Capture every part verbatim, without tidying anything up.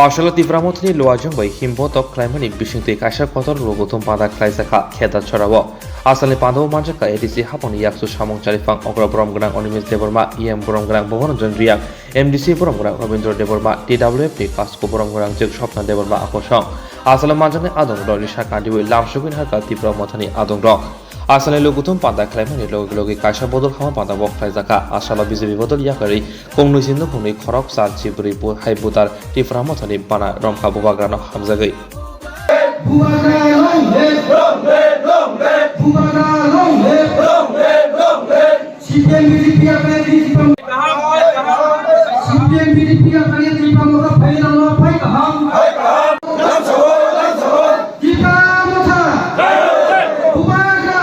Asalo Tipra Mothani luajwng bai himbotok khlaimani bisingtwi kaisa kotor logothum panda khlaijakha Khedasarao. Asalni pandao manjakha A D C hapangni yaksu samung chariphang okra borom gwnang Animesh Debbarma, E M borom gwnang Bhabaranjan Reang, M D C borom gwnang Rabindra Debbarma, T W F ni Kasko borom gwnang Jyotswapna Debbarma akosong. Asalo manjaknai adongrok risa kandiwi lamsogwi nahakha Tipra Mothani adongrok. Asalni logothum panda khlaimani logi logi kaisa bodol hama panda bo khlaijakha. Asalo B J P bodol yakarwi Kongnwi si nukhungni khorok cha chibrwi bo hai butar Tipra Mothani bana romkha bubagrano hamjagwi. Bubagra long live! Bubagra long live! C P M B J P yakni Tipra Motha. C P M B J P yakni Tipra Motha phai rang no phai kaham. Tipra Motha! Bubagra!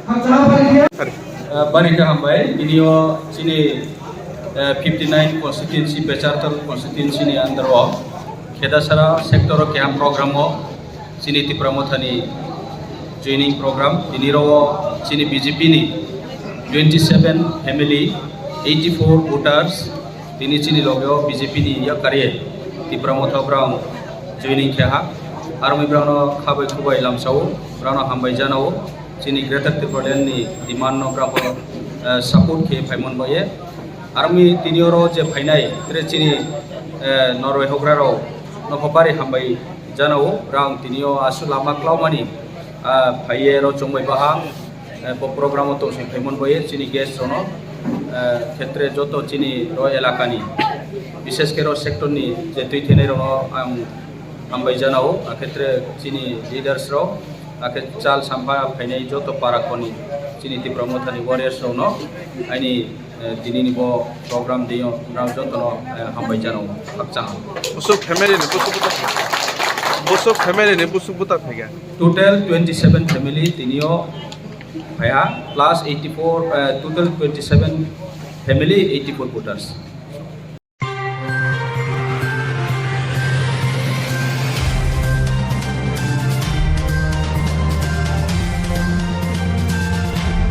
Hamjagwi. Ah, bari khe hambai, tini o chini, eh, fifty nine constituency, pechartor constituency ni under o, Khedasara sector o keha program o, chini Tipra Mothani joining program, tini ro o chini B J P ni twenty seven family, eighty four voters, tini chini loge o B J P ni yakarwi Tipra Motha brang joining khe ha, aroni brang no khabai khubai lamsa o, brang no hambai jana o. Chini Greater Tipraland ni demand no brao, eh, support khe phaimon baye. Armi tini oro je phainai, tre chini, eh, noroi hokra rao no phopari hambai jana o, brang tini o asu lama klaumani, ah, phaiye ro chongbai bahang, eh, bo program o tongsi phaimon baye, chini guest rono, eh, khetre joto chini ro elaka ni, bishesh khe ro sector ni je twi thenai rono ang hambai jana o, akhetre chini leaders rok, akhe chal sampha phainai joto para khoni chini Tipra Mothani warriors rok no aini, eh, tini ni bo program dei o nang joto no, eh, hambai jana o khakchang. Busuk family ni busuk buta, busuk family ni busuk buta phega. Total twenty seven family tini o phaiha plus eighty four, eh, total twenty seven family, eighty four voters.